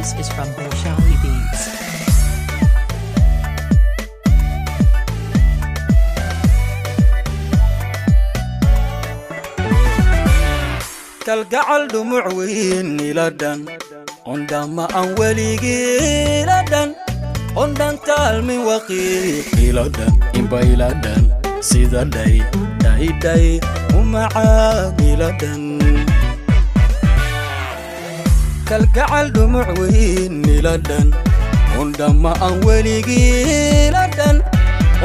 This is from Bolshawi Beats. Kalgacal dhumuc weyn ila dhan ondhamma aan weligii ila dhan ondhan taalmin waqiiq ila dhan inba ila dhan sida dhay dhaydhay u macaan ila dhan. Kalgacal dhumuc weyn ila dhan ondhamma aan weligii ila dhan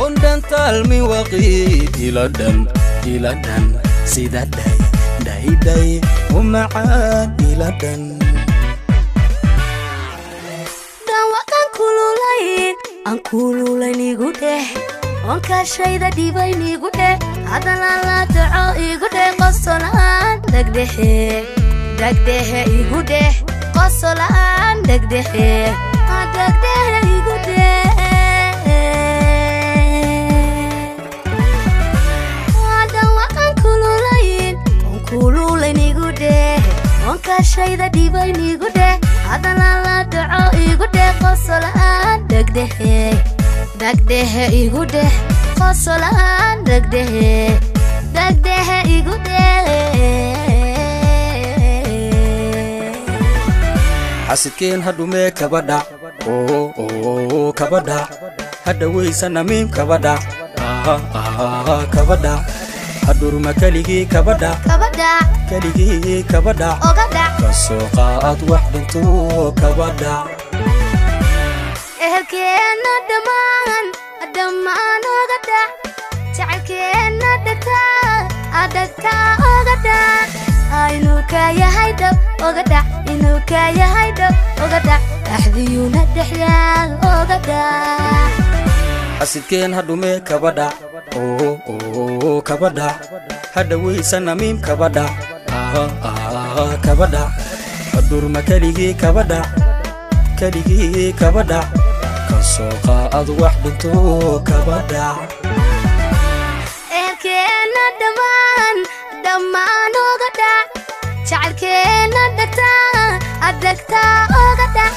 ondhan taalmin waqiiq ila dhan ila dhan sida dhay dhaydhay u macaan ila dhan. Dhawaaqan kululayn aan kululayn igu dheh, oonkaashayda dhibayn igu dheh, hadalaan la daco igu dheh, qosolaan dhegdhexe dhegdhexe igu dheh, qosolaan dhegdhexe dhegdhexe igu dheh. Dhawaaqan kululayn oon kululayn igu dheh, oonkaashayda dhibayn igu dheh, hadalaan la daco igu dheh, qosolaan dhegdhexe dhegdhexe igu dheh, qosolaan dhegdhexe dhegdhexe igu dheh. Xasidkeen hadhumee kabadhac oo kabadhac hadhawaysa namiim kabadhac kabadhac hadhurma keligii kabadhac Kabadhac keligii kabadhac oga dhac ka soo qaad wax dhinto kabadhac. Ehelkeenna dhammaan dhammaan oga dhac, jacaylkeenna dhagtaa adhagtaa oga dhac, inuu kaa yahay dhab oga dhac, inuu kaa yahay dhab oga dhac, dhaxdiyuuna dhexyaal oga dhac. Xasidkeen hadhumee kabadhac oo kabadhac hadhawaysa namiim kabadhac kabadhac hadhurma keligii kabadhac keligii kabadhac ka soo qaad wax dhinto kabadhac. Ehelkeenna dhammaan dhammaan oga dhac, jacaylkeenna dhagtaa adhagtaa oga dhac,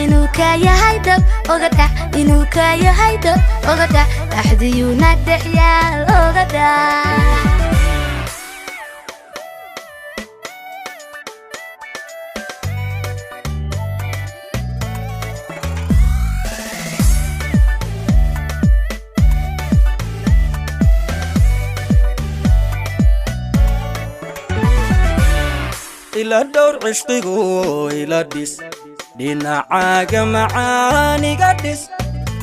inuu kaa yahay dhab oga dhac, inuu kaa yahay dhab oga dhac, dhaxdiyuuna dhexyaal oga dhac. Ila dhowr cishqigu ila dhis dhinacaaga macaan iga dhis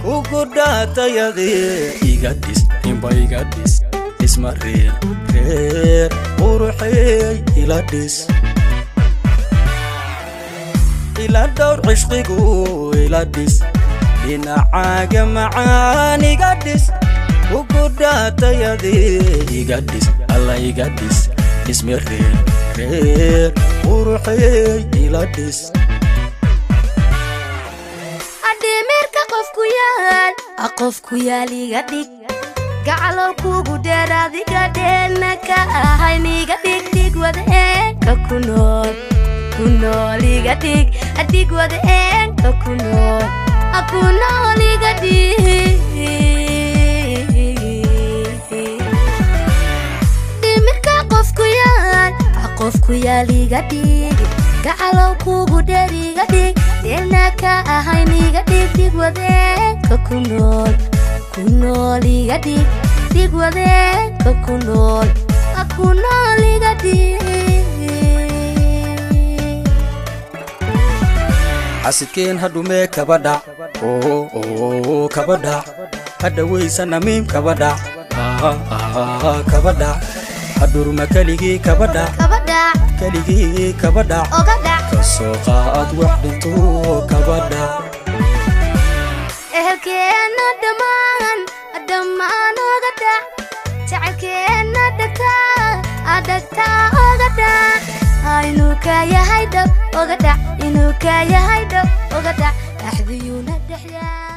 kugu dhaatayadee iga dhis inba iga dhis dhisma reer reer quruxeey ila dhis. Ila dhowr cishqigu ila dhis dhinacaaga macaan iga dhis kugu dhaatayadee iga dhis alla iga dhis dhisme reer reer quruxeey ila dhis. Adhimirka qofku yaal qofku yaal iga dhig, gacalow kugu dheer adiga dheelna ka ahayn iga dhig, dhig wadeenka ku nool ku nool iga dhig, dhig wadeenka ku nool ku nool iga dhig. Dhimirka qofku yaal qofku yaal iga dhig, gacalow kugu dheer iga dhig, dheelna ka ahayn iga dhig, dhig wadeenka ku nool ku nool iga dhig, dhig wadeenka ku nool ku nool iga dhig. Xasidkeen hadhumee kabadhac oo kabadhac hadhawaysa namiim kabadhac kabadhac hadhurma keligii kabadhac Kabadhac keligii kabadhac oga dhac ka soo qaad wax dhinto kabadhac. Ehelkeenna dhammaan dhammaan oga dhac, jacaylkeenna dhagtaa adhagtaa oga dhac, inuu kaa yahay dhab oga dhac, inuu kaa yahay dhab oga dhac, dhaxdiyuuna dhexyaal.